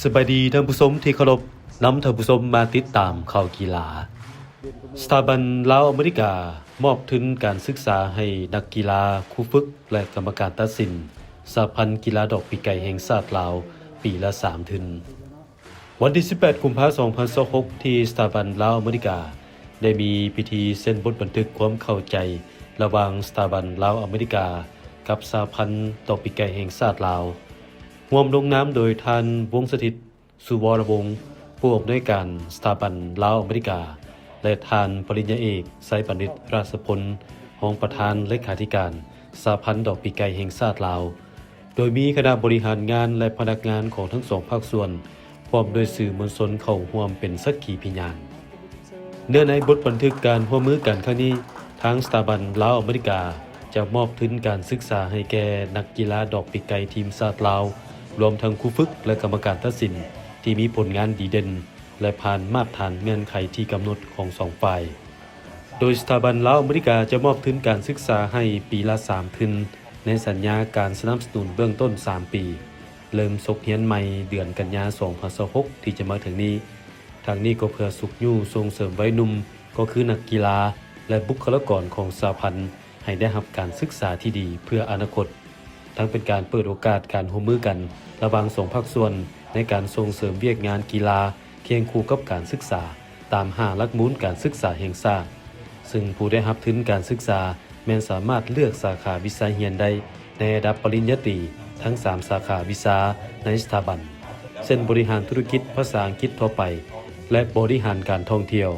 ສະບາຍດີທ່ານຜູ້ຊົມທີ່ເຄົາລົບ, ນຳທ່ານຜູ້ຊົມມາຕິດຕາມຂ່າວກິລາ. ສະຖາບັນລາວອາເມລິກາມອບທຶນການສຶກສາໃຫ້ນັກກິລາ, ຄູຝຶກ ແລະ ກຳມະການຕັດສິນ ສະຫະພັນກິລາດອກປີກໄກ່ແຫ່ງຊາດລາວ ປີລະສາມທຶນ. ວັນທີສິບແປດ ກຸມພາ ສອງພັນຊາວຫົກ ທີ່ສະຖາບັນລາວອາເມລິກາ ໄດ້ມີພິທີເຊັນບົດບັນທຶກຄວາມເຂົ້າໃຈ ລະຫວ່າງສະຖາບັນລາວອາເມລິກາ ກັບສະຫະພັນດອກປີກໄກ່ແຫ່ງຊາດລາວ, ຮ່ວມລົງນາມໂດຍທ່ານ ວົງສະຖິດ ສຸວໍລະວົງ ຜູ້ອຳນວຍການສະຖາບັນລາວອາເມລິກາ ແລະ ທ່ານ ປະລິນຍາເອກ ໄຊປານິດ ຣາຊະພົນ ຮອງປະທານເລຂາທິການສະຫະພັນດອກປີກໄກ່ແຫ່ງຊາດລາວ, ໂດຍມີຄະນະບໍລິຫານງານ ແລະ ພະນັກງານຂອງທັງສອງພາກສ່ວນ ພ້ອມດ້ວຍສື່ມວນຊົນເຂົ້າຮ່ວມເປັນສັກຂີພິຍານ. ເນື້ອໃນບົດບັນທຶກການຮ່ວມມືກັນຄັ້ງນີ້, ທາງສະຖາບັນລາວອາເມລິກາຈະມອບທຶນການສຶກສາໃຫ້ແກ່ນັກກິລາດອກປີກໄກ່ທີມຊາດລາວ, ລວມທັງຄູຝຶກ ແລະ ກຳມະການຕັດສິນ ທີ່ມີຜົນງານດີເດັ່ນ ແລະ ຜ່ານມາດຖານເງື່ອນໄຂທີ່ກຳນົດຂອງສອງຝ່າຍ. ໂດຍສະຖາບັນລາວອາເມລິກາຈະມອບທຶນການສຶກສາໃຫ້ປີລະສາມທຶນ ໃນສັນຍາການສະໜັບສະໜູນເບື້ອງຕົ້ນສາມປີ, ເລີ່ມສົກຮຽນໃໝ່ເດືອນກັນຍາ ສອງພັນຊາວຫົກ ທີ່ຈະມາເຖິງນີ້. ທັງນີ້ກໍເພື່ອຊຸກຍູ້ສົ່ງເສີມໄວໜຸ່ມ ກໍຄືນັກກິລາ ແລະ ບຸກຄະລາກອນຂອງສະຫະພັນ ໃຫ້ໄດ້ຮັບການສຶກສາທີ່ດີເພື່ອອະນາຄົດ, ທັງເປັນການເປີດໂອກາດການຮ່ວມມືກັນລະຫວ່າງສອງພາກສ່ວນ ໃນການສົ່ງເສີມວຽກງານກິລາຄຽງຄູ່ກັບການສຶກສາ ຕາມຫ້າຫຼັກມູນການສຶກສາແຫ່ງຊາດ, ເຊິ່ງຜູ້ໄດ້ຮັບທຶນການສຶກສາແມ່ນສາມາດເລືອກສາຂາວິຊາຮຽນໄດ້ໃນລະດັບປະລິນຍາຕີທັງສາມສາຂາວິຊາໃນສະຖາບັນ, ເຊັ່ນ ບໍລິຫານທຸລະກິດ, ພາສາອັງກິດທົ່ວໄປ ແລະ ບໍລິຫານການທ່ອງທ່ຽວ.